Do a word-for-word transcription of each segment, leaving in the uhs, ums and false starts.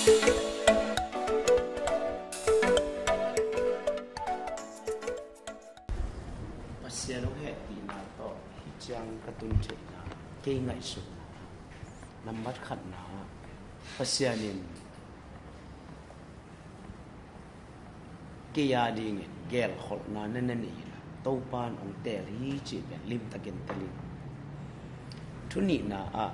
Pasian hong hehpihna tawh hih ciang ka tun theihna, kei ngaihsutna, nambat khatna, Pasian in kei a dingin gelkholhna na na nei inla, Topa in hong teel hi cih pen limtakin tel ing. Thu nihna ah,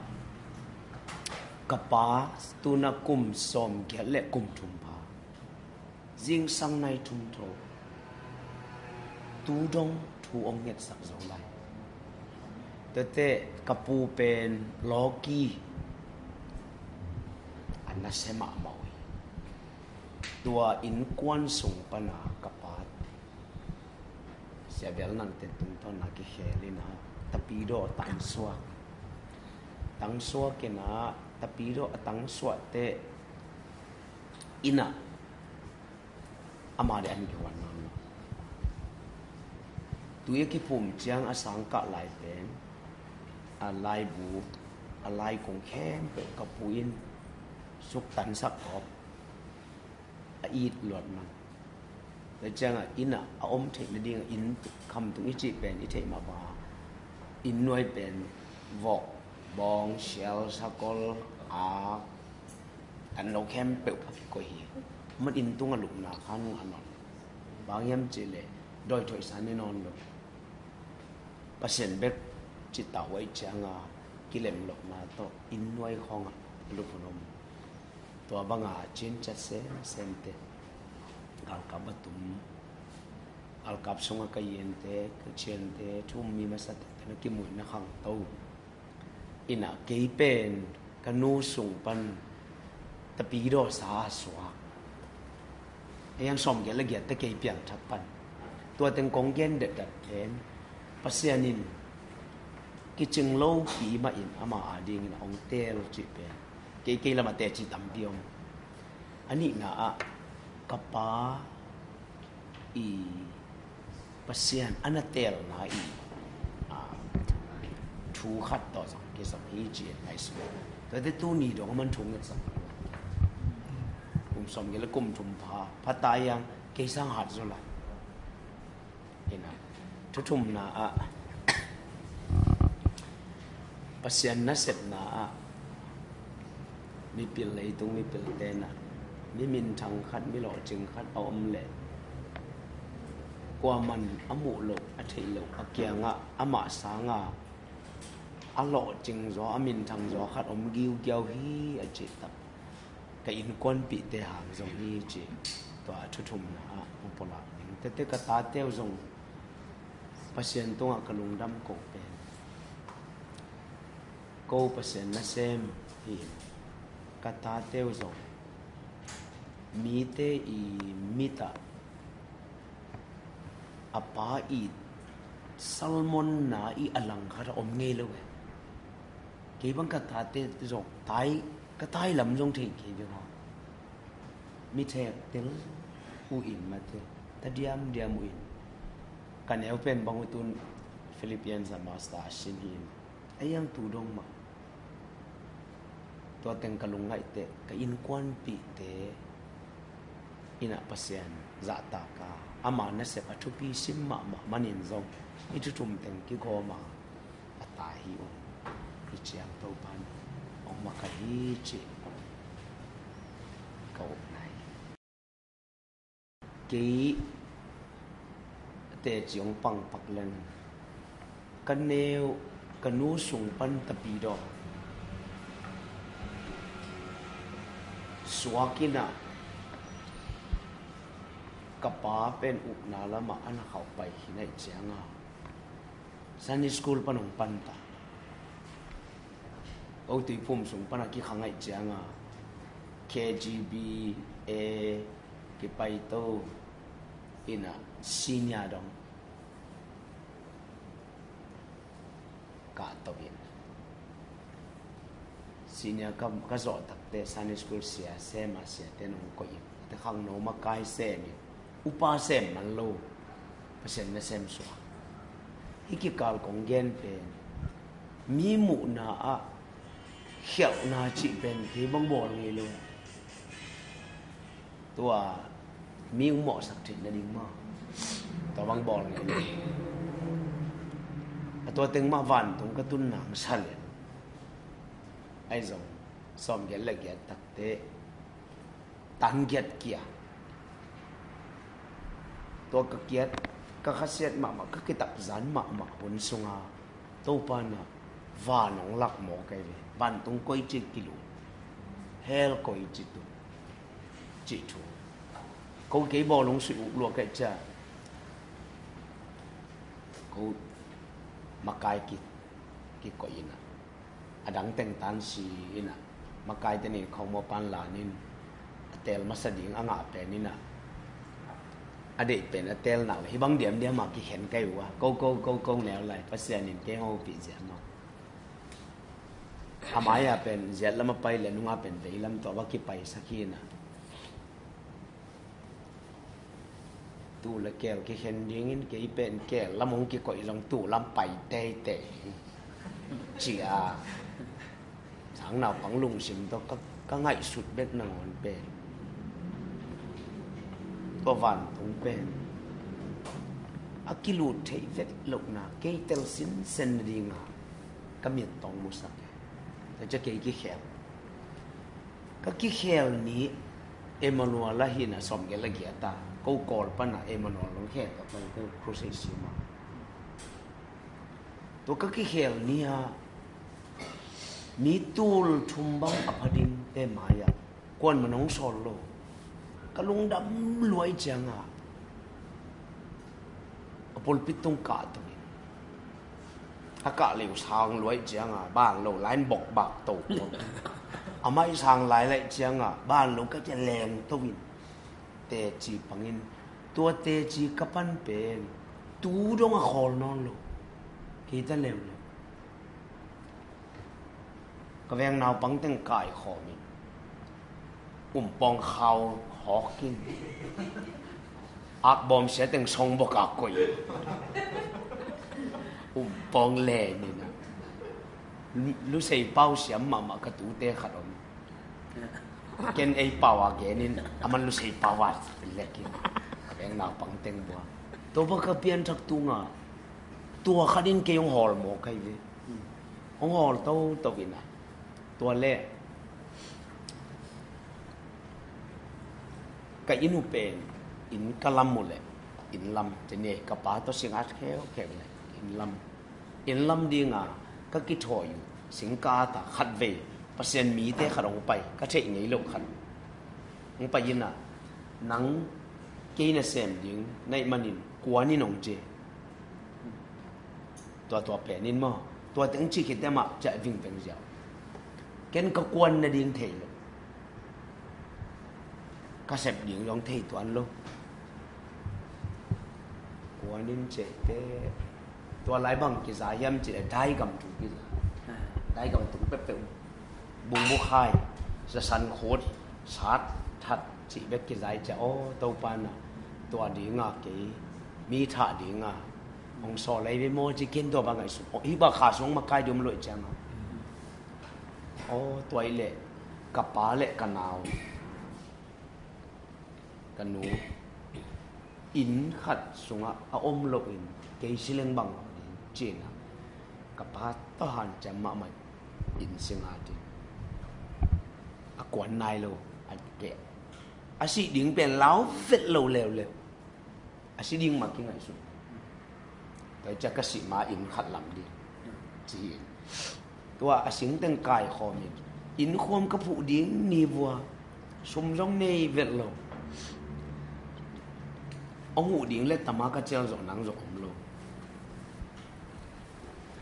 ka pa tu-in ah kum sawmgiat le kum thum pha, zingsang nai thum tho, tu dong thu hong ngetsak zo lai. Tuate ka pu pen lawki a nasia mahmah uh hi. Tua innkuan sung pana ka pa, Sia Bial Nangte tungtawn a kikhel in ah, tapidaw tangsuak. Tangsuak in ah, tapidaw a tangsuak teh inn ah ama ding an kihuan nawn lo. Tui a kiphum ciang a sangkah lai pen a laibu, a laikung khempeuh ka pu in suktansak kawp a it luat man. Tua ciangah inn ah a om theih nading ah inn khamtung i cih pen i theih mah bang a, inn nuai pen vok, bawng, sial, sakol, a an lo khempeuh pha kikoih hi. Man inn tungah lupna khan ngah nawn lo. Bang hiam cih leh dawi thoihsa ne nawn lo. Pasian bek cih tawh ahih ciangah kilem lohna tawh inn nuai khawngah a lup hun om. Tua banga cinchat semsemte, galkap a tum, galkap sungah ka yinte, ka ciante, thu um mi masate, na kimuh in na khangto. Inn ah kei pen ka nu sung pan tapidaw sa a suak. Ei, a sawmgiat le giat teh kei piangthak pan. Tua teng kong gen detdet pen, Pasian in kicing lopi mah in ama a dingin hong teel cih pen kei, kei lamah teci tampi om. A nihna ah, ka pa i Pasian a na teelna i, a, thu khat tawh zong kizom hi ci-in ngaihsun. Tuate tuni dong a man thu ngetsak. Kum sawmgiat le kum thum pha, pha ta hiang, kei sang hat zaw lai. Inn ah, thu thumna ah, Pasian nasepna ah, mipil, leitung mipil ten ah, mi minthang khat, mi lawhcing khat a om leh, kuaman a muh loh, a theih loh a kiangah amah sanga a lawhcing zaw, a minthang zaw khat om giugiau hi a cih tak. Ka innkuanpihte hang zong hi ci. Tua thu thumna ah hong pulak ding. Tete ka tate uh zong Pasian tungah ka lungdam ko pen, ko Pasian nasem hi. Ka tate uh zong mite i mit ah a pa i salmonna i a langkhat a om ngei lo e. Kei bang ka tate zong tai, ka tai lam zong thei kei bek hang. Mi thek tel uh in mate, ta diamdiam uh in. Ka neu pen bang uh tun Philippines a master a sin hi in. A iang tu dong mah. Tua teng ka lungngaih teh, ka innkuanpihte in ah Pasian zahtak a, ama nasep a thupi sim mahmah manin zong, hih thu thum teng kigawm a, a tai hi ung. Hih ciang Topa'n hong makaih hi cih ka upna hi. Kei teci hong pangpak leng, ka neu, ka nu sung pan tapidaw suak in ah, ka pa pen upna lamah a na khauh pai khin ahih ciangin, Sunday school pan hong panta. Ko Tuiphum sung pan a kikhang ahih ciangin K G B A kipaito in ah senior dong kahto in. Senior ka, ka zawh takteh Sunday school sia sem a, siate nong koih in, te khangno makai sem in, upa sem man lo, Pasian nasem suak. Hih kikal kong gen pen, mi muhna ah khialhna cih pen kei bang bawl ngei lo. Tua mi hong mawhsak theih nading maw? Tua bang bawl ngei. A tua teng mah vantung ka tun nang sa lian. Ahi zong sawmgiat le giat takte tan giat kia. Tua ka kiat, ka khasiat mahmah, ka kitakzan mahmah hun sunga Topa na van hong lak mawk ahi ve. Vantung koici kilu, hell koici tu, cih thu. Ko kei bawl hong suih uh lua kaih cia, ko makai ki, kikoih ina, a dang teng tan si ina, makai tenin khawng maw pan lanin, a teel masa ding a ngah pen ina, a deih pen a teel nak le hibang diamdiam a kikhen kai uh a, ko ko ko ko neu lai, Pasian in kei hong pih ziah maw? A mai-a pen ziat lam a pai le nunga pen vei lam tawh va kipaisak hi ina. Tuu le keel kikhen dingin kei pen keel lam hong kikoih zong tuu lam pai teitei, ci a. Sang naupang lungsim tawh ka, ka ngaihsut bek nangawn pen, tua vantung pen a kilut theih vet lohna kei tel sinsen nadinga ka mit tawng musak. Tua cia kei kikhel. Ka kikhel ni Emmanuel a hina sawmgiat le giat a, ko Kawl pana Emmanuel hong khel ka ko, ko crusade sima. Tua ka kikhel ni a mi tul thum bang a pha ding te mai-ah kuan man hong sawl lo. Ka lungdam luai cianga a pulpit tung kah tungin, a kah leu sang luai cianga ban lo lain bok bak to. A mai sang lai laih cianga ban lo ka cia leng toin teci pangin, tua teci ka pan pen tu dong a khawl nawn lo. Kei ta leuleu. Ka veng naupang teng kaikhawmin, umpawng khau hawkin, akbawm sia teng song bawk a koih, umpawng lenin a, lu-, lusei pau siam mahmah ka tute khat om. Ken ei pau a genin aman lusei pau a lekin, ka veng naupang teng bua. Tua baka pianthak tunga tua khatin kei hong hawl mawk ahi ve. Hong hawl toto ina. Tua le ka inn uh pen inn ka lam uh le, inn lam te ne ka pa tawh singat kheukheu le inn lam, inn lam dinga ka kithawi uh singka ta khatvei Pasian mite khat hong pai, ka theih ngei loh khat hong pai ina, nang kei na sem ding na ih manin kuan in hong ci. Tua tua pen in maw, tua teng cih khit te mah ciah vingveng ziau. Ken ka kuan nading thei lo, ka sep ding zong thei tuan lo. Kuan in cih te tua lai bang kiza hiam cih le dai gam tung kiza. Dai gam tung peuhpeuh. Bungbukhai, zasan khut, sat, that cih bek kizai cia aw Topa na tua dinga kei mi thah dinga hong sawl ei ve maw ci ken tua bang ngaihsut. Aw, hi bang kha sung makai diom loih cianga. Aw, tua i leh ka pa le ka nau, ka nu inn khat sungah a om loin kei sileng bang ding cina ka pa tawh hanciam mahmah inn singa ding a kuan nai lo a keh. A sih ding pen lau vet lo leuleu. A sih ding mah kingaihsun. Tua i cia ka sih ma inn khat lam ding ci hi. Tua a sing teng kaikhawm in inn khuam ka phuh ding ni vua, sum zong nei vet lo. Hong huh ding le tama ka cial zawh nang zawh om lo.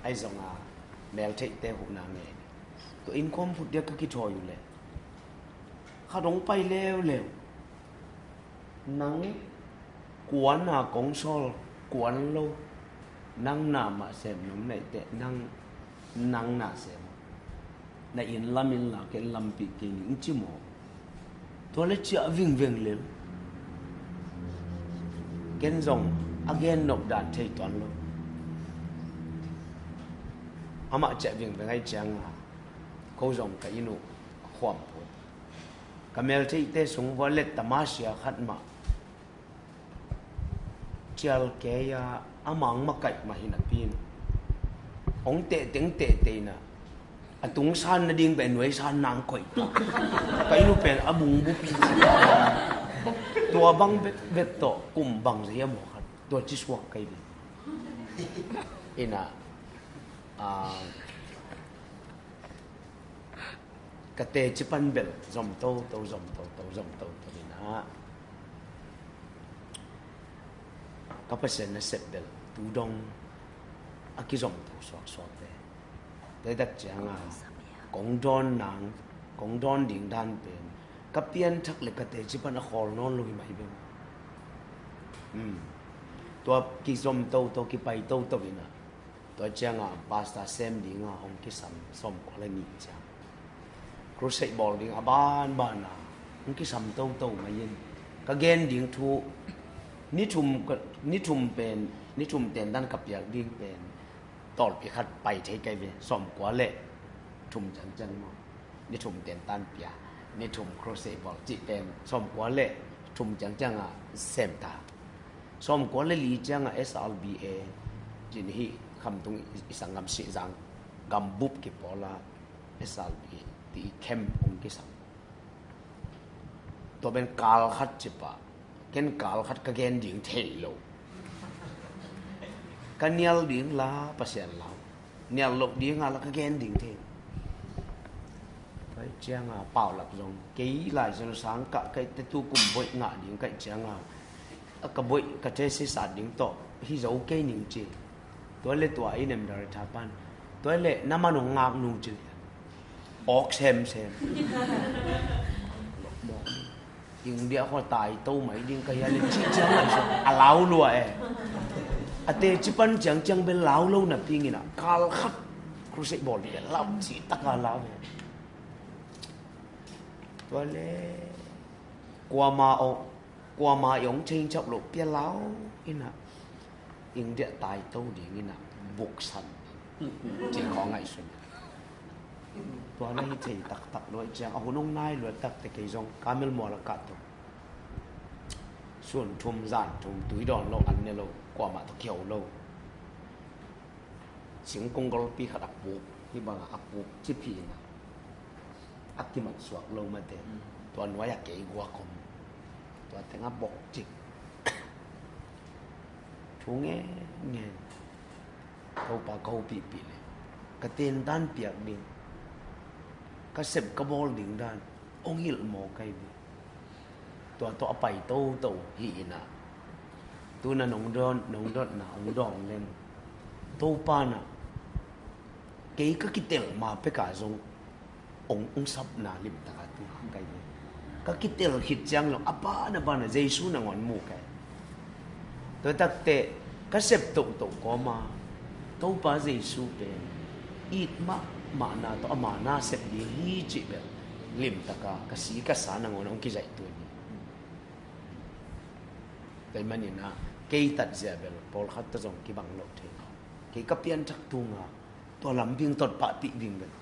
Ahi zonga meltheihte huhna ngei. Tua inn khuam phut dia ka kithawi uh le khat hong pai leuleu. Nang kuan a kong sawl kuan lo. Nang na mah sem nong neih teh nang, nang na sem. Na inn lam in la ken lampih kei ning ci maw? Tua le ciah vingveng lel. Ken zong a gen nop dan thei tuan lo. Amah ciah vingveng ahi cianga ko zong ka inn uh a khuam phut. Ka meltheihte sung vua let tamasia khat mah cial kei a, a mang makaih mah hi napi in, hong tehteng tehteh in a, a tung san nading pen nuai san nang koih ta. Ka inn uh pen a bungbupi ci. Tua bang vet, vet tawh kum bang zia maw khat tua ci suak kei ding. Ina, ah, ka teci pan bel zom toto, zom toto, zom toto ina, ka Pasian nasep bel tu dong a kizom to suaksuak te. Tua tak cianga kong dawn nang, kong dawn ding dan pen ka pianthak le ka teci pan a khawl nawn lo hi mah hi bem. Hmm. Tua kizom toto, kipai toto ina, tua cianga pastor sem dinga hong kisam sawmkua le nih ciang, crusade bawl ding a banbana hong kisam toto mai in, ka gen ding thu ni thum, ni thum pen, ni thum tentan ka piak ding pen tawlpi khat pai thei kai ve. Sawmkua le thum ciangciang maw, ni thum tentan pia, ni thum crusade bawl cih pen sawmkua le thum ciangcianga sem ta. Sawmkua le li cianga S R B A cih ni hi, Khamtung i sanggam Sihzang gambup kipawla S R B A ti i camp hong kisam. Tua pen kal khat ci pah, ken kal khat ka gen ding thei lo. Ka nial ding la Pasian lau, nial loh dinga la ka gen ding thei. Tua cianga paulap zong kei lai zong sang kah kai te, tu kum boih ngah ding kai cianga, a ka boih ka teci sat ding tawh hi zo kei ning ci. Tua le tua i nem dari tha pan, tua le na man hong ngak nung ci le awk semsem. India kho tai to mai ding ka hia le ci ciang lai so a lau lua e. A teci pan ciangciang bel lau lo napi ina, kal khat crusade bawl ding lau ci taka lau e. Tua le kuama o, kuama i hong change up lo pia lau ina, India tai to ding ina, buksan ding ci kho ngaihsun. Tua na hi thei taktak lua i ciang, a hun hong nai lua takte kei zong kamel mual a kah to, sun thum zan thum tui dawn lo, an ne lo, kuama to kiau lo. Singkung golpi khat a puk, hi banga a puk ci phi ina, a kimat suak lo mate. Tua nuai a kei guak om, tua tenga bok cik. Thu ngen ngen, Topa ka hopihpih le ka tentan piak ding, ka sep ka bawl ding dan hong hilh maw kai ve. Tua tawh a pai toto hi ina, tuna nong dawn, nong dotna hong dawng leng, Topa na kei ka kitel ma peka zong hong, hong sapna limtaka tu hang kai ve. Ka kitel khit ciang zong a bana bana Jesu nangawn mu kai. Tua takte ka sep tohtoh kawma Topa Jesu pen it mahmahna tawh ama na sep ding hi cih bel limtaka ka si ka sa nangawn hong kizaih tuan hi. Tua hi manina kei tatzia bel pawlkhat tawh zong kibang lo thei. Kei ka pianthak tunga tua lam bing tot pahpih ding bel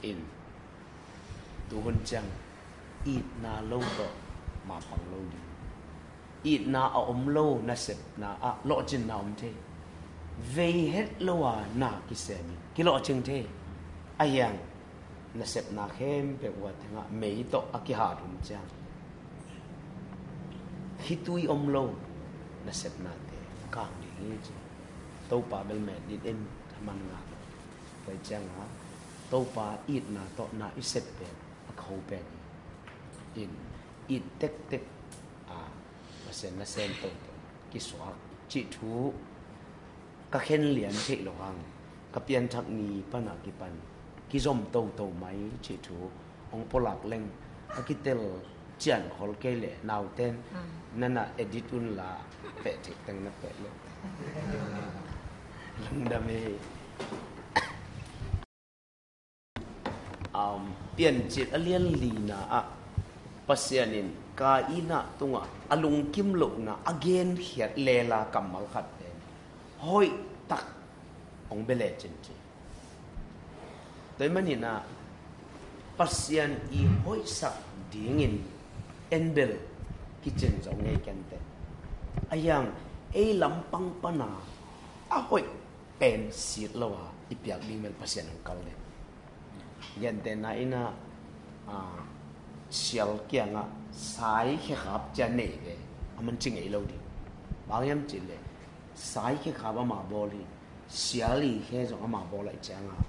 in, tuhun ciang itna lo tawh mapang lo ding. Itna a om lo nasepna ah lawhcinna om thei. Vei het lo a na kisem in kilawhcing thei. A hiang nasepna khempeuh ua tengah mei tawh a kihat hun ciang khitui om lo nasepnate kang ding hi ci. Topa bel met dit in a man ngah lo. Tua cianga Topa itna tawh na i sep pen a kho pen hi. In it tektek a Pasian nasem toto kisuak cih thu ka khen lian theih lo hang, ka pianthak ni pana kipan kizom toto mai cih thu hong pulak leng a kitel cian khol kei leh nauten nana edit unla peh theih teng na peh lo. Lungdam hi. Um, Piancil a lian lina ah Pasian in Kaina tungah a lungkim lohna a genkhiat lela kammal khat pen hoih tak hong bia lecin ci. Tua hi maninah Pasian i hoihsak dingin en bel kicing zo ngei kenteh. A hiang ei lampang pana a hoih pen sit lo a i piak ding bel Pasian hong kal le. Gentehna in ah, sial kiangah sai khekhap cia nei ve, a man ci ngei lo ding. Bang hiam cih leh sai khekhap ama bawl hi, sial i khe zong ama bawl ahih ciangah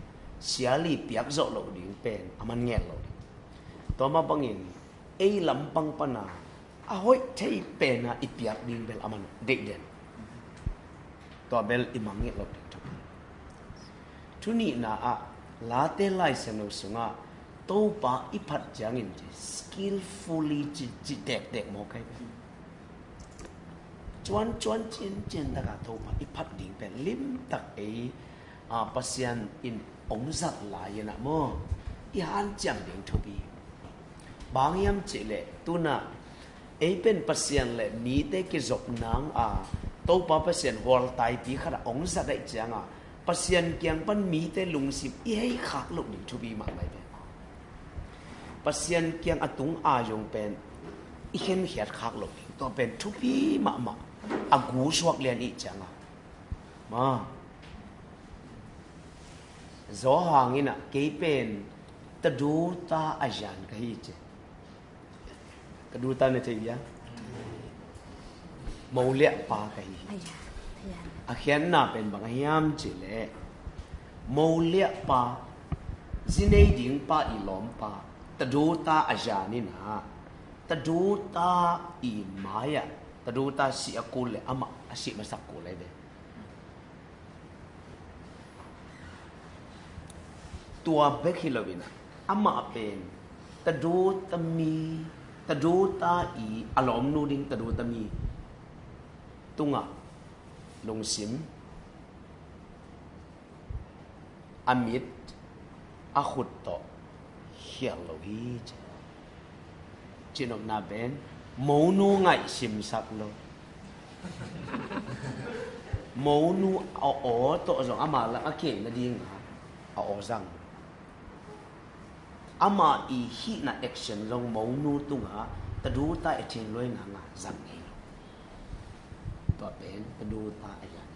sial i piak zawh loh ding pen a man ngen lo ding. Tua mah bangin ei lampang pana a hoih thei pena i piak ding bel a man deih den. Tua bel i mangngilh loh ding thupi. Thu nihna ah Late Lai Siangtho sungah Topa i phat ciangin ci skillfully ci, ci tektek mawk hi. Cuan cuan ciancian taka Topa i phat ding pen limtak ei, a, Pasian in hong zat lai-in ah maw, i hanciam ding thupi. Bang hiam cih leh tu-in ah ei pen Pasian le mite kizop nang a, Topa Pasian hualtaipi khatah hong zat ahih ciangah Pasian kiang pan mite lungsim i hei khak loh ding thupi mahmah hi pen. Pasian kiang a tung a zong pen i khenkhiat khak loh ding, tua pen thupi mahmah. A gu suak lian i hih ciangah, ma, Johan in ah kei pen taduta a zan ka hi ci. Taduta na thei hia? Moliahpa ka hi hi. Aya, aya. A khiatna pen bang hiam cih leh moliahpa, zi nei dingpa i lawmpa, taduta a zan in ah taduta i mai-ah taduta sih a kul leh amah a sih masak kul ahi ve. Tua bek hi lo-in ah amah pen taduta mi, taduta i a lawmnu ding taduta mi tungah lungsim, a mit, a khut tawh khial lo hi ci. Cinopna pen monu ngaihsimsak lo. Monu a aw tawh zong ama lam a kei nading a aw zang. Ama i hihna action zong monu tungah taduta i thin luai nangah zang ngei lo. Tua pen taduta a zan.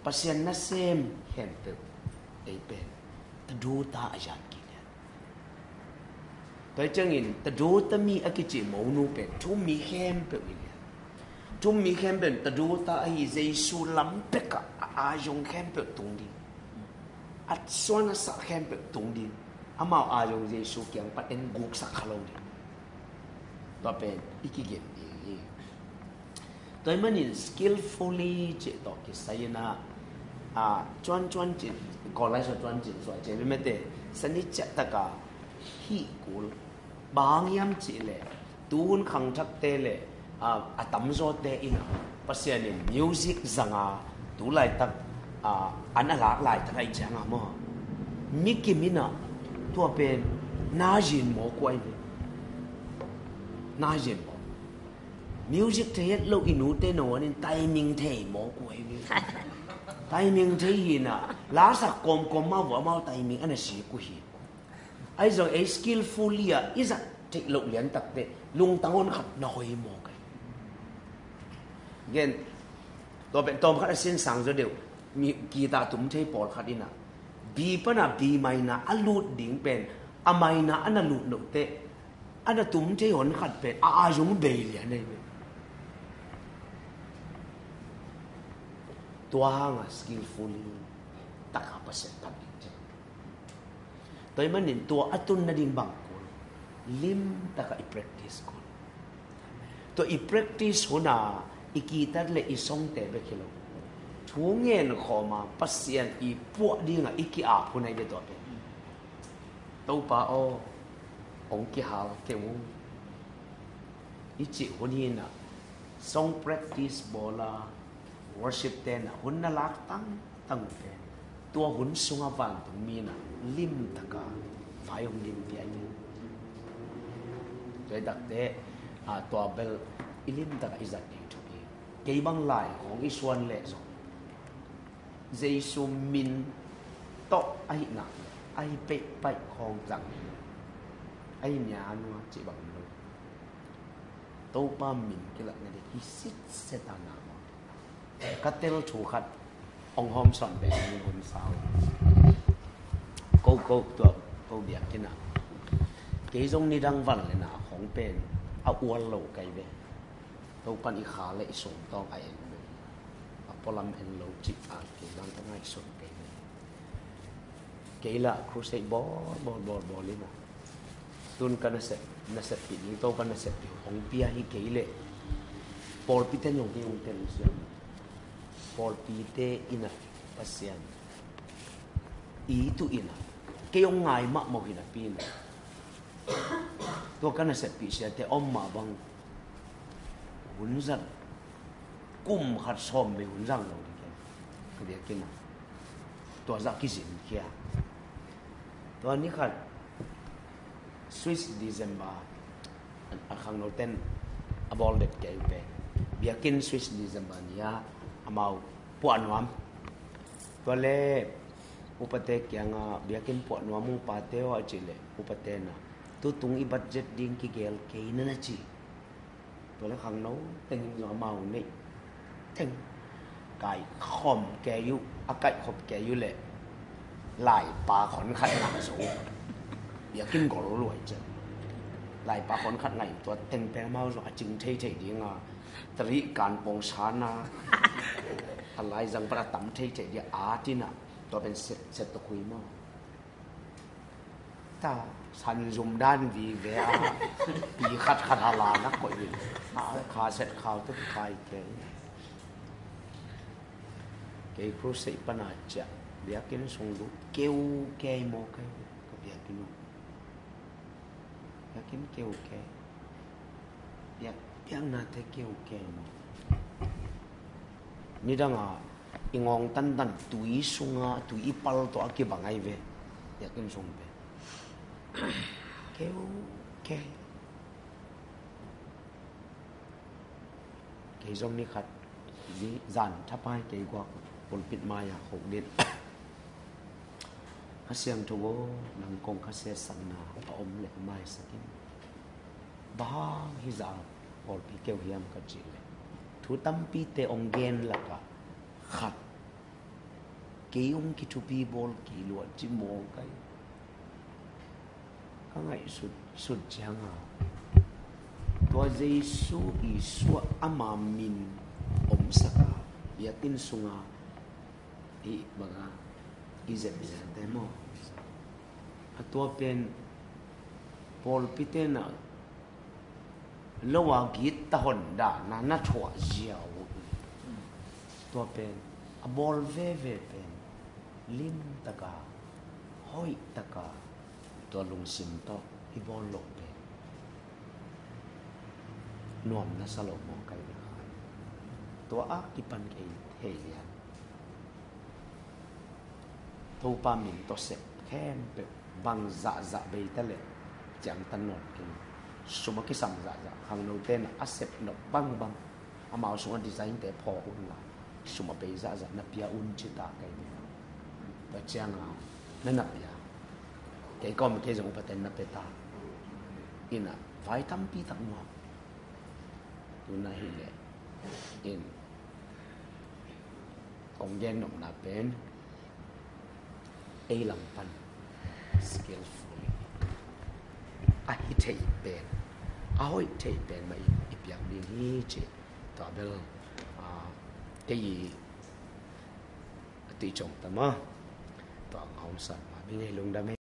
Pasian nasem khempeuh ei pen taduta a zan kik hi. Tua hi ciangin taduta mi a kici monu pen thu-um mi khempeuh hi lian. Thu-um mi khempeuh taduta ahi Jesu lam pekah a, a zong khempeuh tung ding. A suan a sah khempeuh tung ding. Amau a zong Jesu kiang pan en guksak kha lo ding. Tua pen i kigen ding hi. Tua ahih manin skillfully cih tawh kisai-in ah, ah, cuancuan cin, Kawl lai sung cuan cin suah cin mete sani ciah taka hih kul. Bang hiam cih leh tuhun khangthakte le, ah, a tamzawte in ah Pasian in music zanga tu laitak, ah, an a lak laitak ahih ciangah maw, mi kim in ah tua pen na zin mawk uh ahi ve. Na zin mawk. Music thei het lo i nute na wan in timing thei mawk uh ahi ve. Timing thei hi in ah lasak kawmkawm mah uh amau timing a na sik uh hi. Ahi zong ei skillfully ah i zat theih loh lian takteh lungtang hon khat na hoih mawk ahi. Gen, tua pen tawm khat a sinsang zaw deuh, mi guitar tum thei pawlkhat in ah B pan a B minor a lut ding pen a minor a na lut loh teh a na tum thei hon khat pen a, a zong bei lian ahi ve. Tua hangah skillfully taka Pasian phat ding ci. Tua ahih manin tua a tun nading bang kul, limtaka i practice kul. Tua i practice huna i guitar le i songte bek hi lo, thu ngen khawma Pasian i puah dinga i ki-ap hun ahi ve tua pen. Topa aw, hong kihal kei ung i cih hun hi in ah, song practice bawla worship tenah hun na lak tangtang uh pen tua hun sungah vantungmi in ah limtaka vai hong limpih ahi ve. Tua hi takteh, ah, tua bel i limtaka i zat ding thupi. Kei bang lai khawng i suan leh zong Jesu min tawh ahihna ahi pehpaih khawng zang. Ai nia nua cih bang lo. Topa min kilatna ding hi sitset a na maw. Ka tel thu khat hong hawmsawn beh ni hun sau. Ko ko tua ko biakinn ah. Kei zong nidang van le na hong pen a ual lo kai ve. Topan i kha le i sungtawng a en ve. A pualam en lo cih a kei bang ka ngaihsun kai ve. Kei lah crusade bawl bawl bawl bawl in a. Tun ka nasep, naseppih ding, Topa naseppih hong pia hi kei leh pawlpite nong kei hong tel siam. Pawlpite in a Pasian i tu in a kei hong ngai mahmah hi napi in a. Tua ka naseppih siate om mah bang hun zat kum khat sawm bei hun zang lo ding ken. Ka biakinn ah tua zah kizin khia. Tua ni khat Swiss December a khangnoten a bawl det kei uh pen biakinn Swiss December ni-a amau puah nuam. Tua le upate kiangah biakinn puah nuam ung pate aw a cih leh upate na tutung i budget ding kigel kei na na ci. Tua le khangno tengin zong amau neih teng kaikhawm kei uh, a kaihkhop kei uh leh laipa khon khat ngah zo. Biakinn gol luai cian. Laipa khon khat ngah in tua teng pen amau zong a cing theithei dinga tarih kan pawng sana a laizang pan a tam theithei dinga a tina tua pen set, set tua khui maw. Ta sanzum dan vive a pi khat khat a la na koih in a kha set khau te kai kei. Kei crusade pana ciah biakinn sung lu keu kei maw kai ka biakinn uh. Biakinn keu kei. Biak, biaknate keu kei maw. Nidanga i ngawng tantan tui sunga tui i pal tawh a kibang ai ve. Biakinn sung pen keu kei. Kei zong ni khat zan thapai kei guak pulpit mai-a khok din. Kha Siangtho aw, nang kong kha siasakna a om leh maisak in. Bang hang hizah pawlpi keu hiam ka cih leh thu tampite ong gen lakah khat kei ong kithupi bawl kei lua ci maw kai. Ka ngaihsut sut cianga tua Jesu Isua ama min omsaka biakinn sunga hih banga i zep zete maw. A tua pen pawlpite na lo a git ta hon dana na thuah ziau uh. Tua pen a bawl veve pen limtaka hoihtaka tua lungsim tawh i bawl loh pen nuam na sa lo maw kai ve khai. Tua a kipan kei thei lian. Topa min tawh sep khempeuh bang zahzah bei ta leh ciangtan nawn kei. Sum a kisam zahzah khangnote na a sep nop bangbang amau sungah design te phaw un la sum a bei zahzah na pia un ci ta kai ve. Tua cianga na na pia kei kawm kei zong upaten na pe ta. Ina vai tampi tak nuam. Tuna hileh in kong gen nopna pen ei lam pan skillfully a hi thei pen a hoih thei pen mah in i piak ding hi ci. Tua bel kei i a tui cong ta ma. Tua ngawn san ma bing ei lungdam ei.